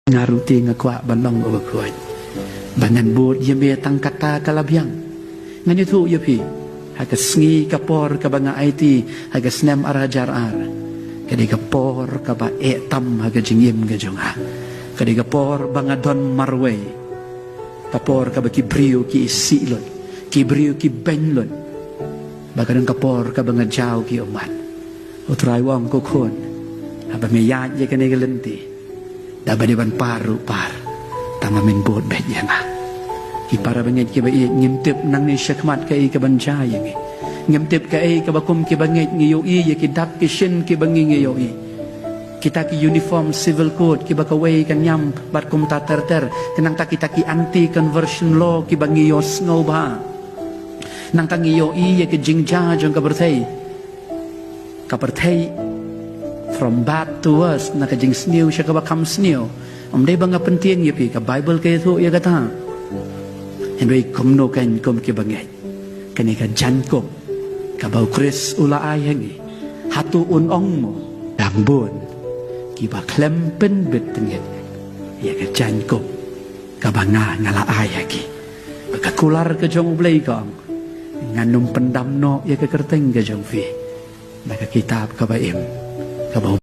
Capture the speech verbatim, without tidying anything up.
Nga ruh te nga kwah ban long uba khuid, ba ngan bud ïa me tang katta ka la biang. Ngan ïathuh ïa phi, ha ka sngi ka por kaba nga aiti ha ka snem ar hajar ar, ka dei ka por kaba eh tam ha ka jingim ka jong nga. Ka dei ka por ba nga don marwei, ka por kaba ki briew ki isih lut, ki briew ki beiñ lut, ba ka don ka por kaba nga jaw ki ummat. U Trai u ong, ko khun, haba me ïaid ïa kane ka lynti, da ba dei ban par ruh par, tang ba men bud beit ïa nga. Ki para bangeit kiba ïeit, ngim tip nangne shakhmat kaei kaban jia ïa ngi. Ngim tip kaei kaba kum ki bangeit ngi ïohi ïa ki dak ki shin kiba ngi ngi ïohi. Kita ki uniform civil code kiba kawei ka niam bad kumta ter ter, khnang ta kita ki anti conversion law kiba ngi ïohsngew bha. Nangta ngi ïohi ïa ka jingjia jong ka pyrthei. Ka pyrthei, from bad to worse, na ka jingsniew sha kaba kham sniew. Ym dei ba nga pyntieng ïa phi, ka Baibl ka ïathuh ïa kata. Hynrei kumno kein kum ki bangeit, kane ka jaiñkup kaba u Khrist u la ai ha ngi, hato un ong mo, dang bun kiba khlem pynbit tyngeh ïa ka jaiñkup kaba nga nga la ai ha ki? Ba ka kular ka jong U Blei ka ong, ngan ym pyndam noh ïa ka kyrteng ka jong phi na ka kitab kaba im, kaba